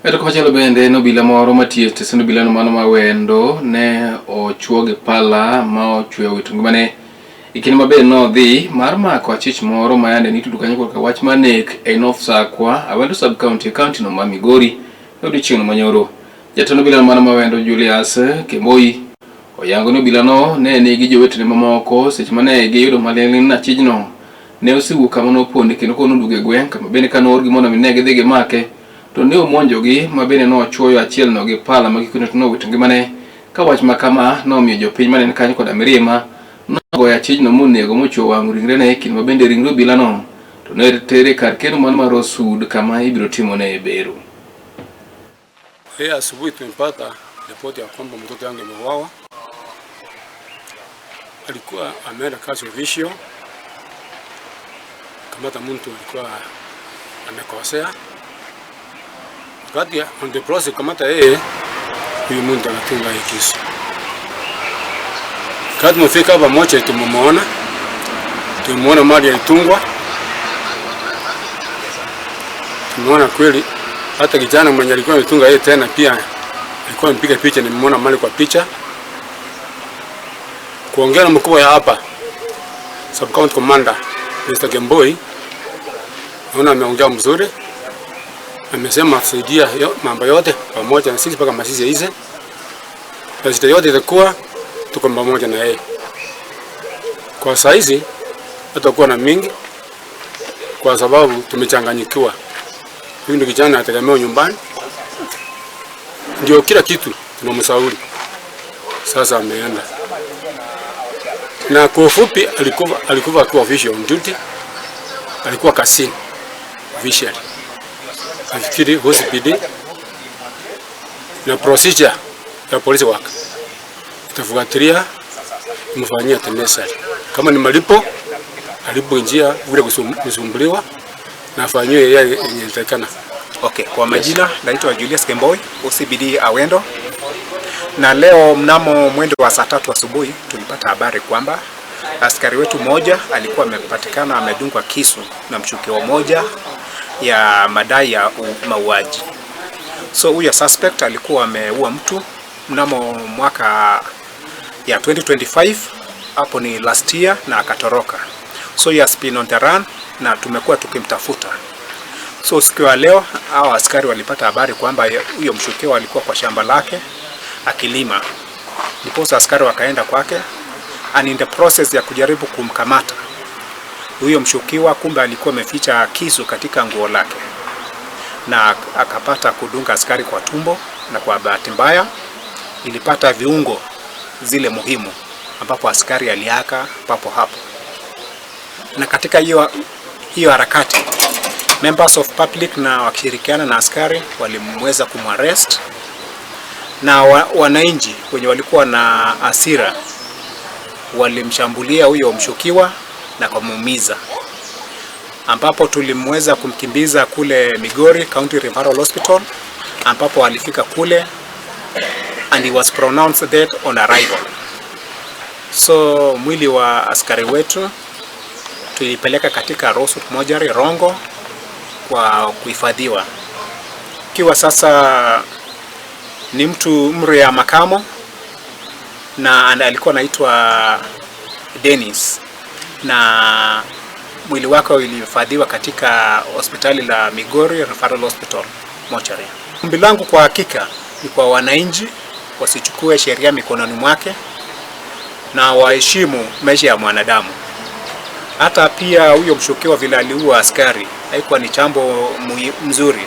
E to komachielo bende en obila moro matiyo e stesend obilano mano ma Wendo ne ochuo gi pala ma ochweyo wito ngimane e kinde ma bende nodhi mar mako achich moro ma yande nitudo kanyo korka wach mar nek e North Sakwa, Awendo sub county e county no ma Migori e odiochieng' manyoro. Jatend obila mano ma Wendo Julius Kemboi oyango ni obilano ne nigi jowetene mamoko seche mane giyudo maling'ling' ni achijno ne osewuok kama noponde kendo koro noduogo e gweng' kama bende kane oorgi mondo mi ne gidhi gimake to ne omonjogi ma bende nochuoyo achielno gi pala ma gikone to nowito ngimane ka wach ma kama nomiyo jopiny mane ni kanyo koda mirima nogoyo achijno monego mochuo wang' ringrene e kinde ma bende ringre obilano to ne tere kar keno mano mar Osud kama ibiro timone bero. Leo asubuhi tumepata ripoti ya kwamba mtoto yangu ameuawa. Alikuwa ameenda kazi official, kamata mtu alikuwa amekosea. Wakati on the process kamata yeye, huyu mtu anatunga hii kisu. Wakati tumefika hapa moja, tumemuona mali alitungwa, tumeona kweli hata kijana mwenye alikuwa ametunga yeye tena pia alikuwa amepiga picha, nimemuona mali kwa picha. Kuongea na mkubwa ya hapa Sub County Commander Mr. Gemboi, naona ameongea mzuri, amesema atusaidia mambo yote pamoja na sisi mpaka masisi hizi, na shida yote itakuwa tuko pamoja na yeye. Kwa saizi hatakuwa na mingi, kwa sababu tumechanganyikiwa. Huyu ndio kijana anategemewa nyumbani, ndio kila kitu tunamshauri. Sasa ameenda, na kwa ufupi alikuwa akiwa official on duty, alikuwa kazini officially. Nafikiri OCPD na procedure ya police work itafuatilia kumfanyia necessary. Kama ni malipo, alipo njia vile kusumbuliwa na afanyiwe yeye yenye inatakikana. Okay, kwa majina naitwa Julius Kemboi, OCPD Awendo. Na leo mnamo mwendo wa saa 3 asubuhi tulipata habari kwamba askari wetu mmoja alikuwa amepatikana amedungwa kisu na mshukiwa mmoja ya madai ya mauaji. So huyo suspect alikuwa ameua mtu mnamo mwaka ya 2025, hapo ni last year, na akatoroka. So he has been on the run na tumekuwa tukimtafuta. So siku ya leo hao askari walipata habari kwamba huyo mshukiwa alikuwa kwa shamba lake akilima. Ndiposa askari wakaenda kwake, and in the process ya kujaribu kumkamata huyo mshukiwa, kumbe alikuwa ameficha kisu katika nguo lake na akapata kudunga askari kwa tumbo, na kwa bahati mbaya ilipata viungo zile muhimu ambapo askari aliaka papo hapo. Na katika hiyo harakati members of public na wakishirikiana na askari walimweza kumarrest, na wananchi wenye walikuwa na hasira walimshambulia huyo mshukiwa na kumuumiza, ambapo tulimweza kumkimbiza kule Migori County Referral Hospital, ambapo alifika kule and he was pronounced dead on arrival. So mwili wa askari wetu tulipeleka katika Rosewood Mortuary Rongo kwa kuhifadhiwa. Kiwa sasa ni mtu umri ya makamo na alikuwa anaitwa Dennis, na mwili wake ulihifadhiwa katika hospitali la Migori Referral Hospital mortuary. Ombi langu kwa hakika ni kwa wananchi wasichukue sheria mikononi mwake na waheshimu maisha ya mwanadamu. Hata pia huyo mshukiwa vile aliua askari haikuwa ni jambo mzuri.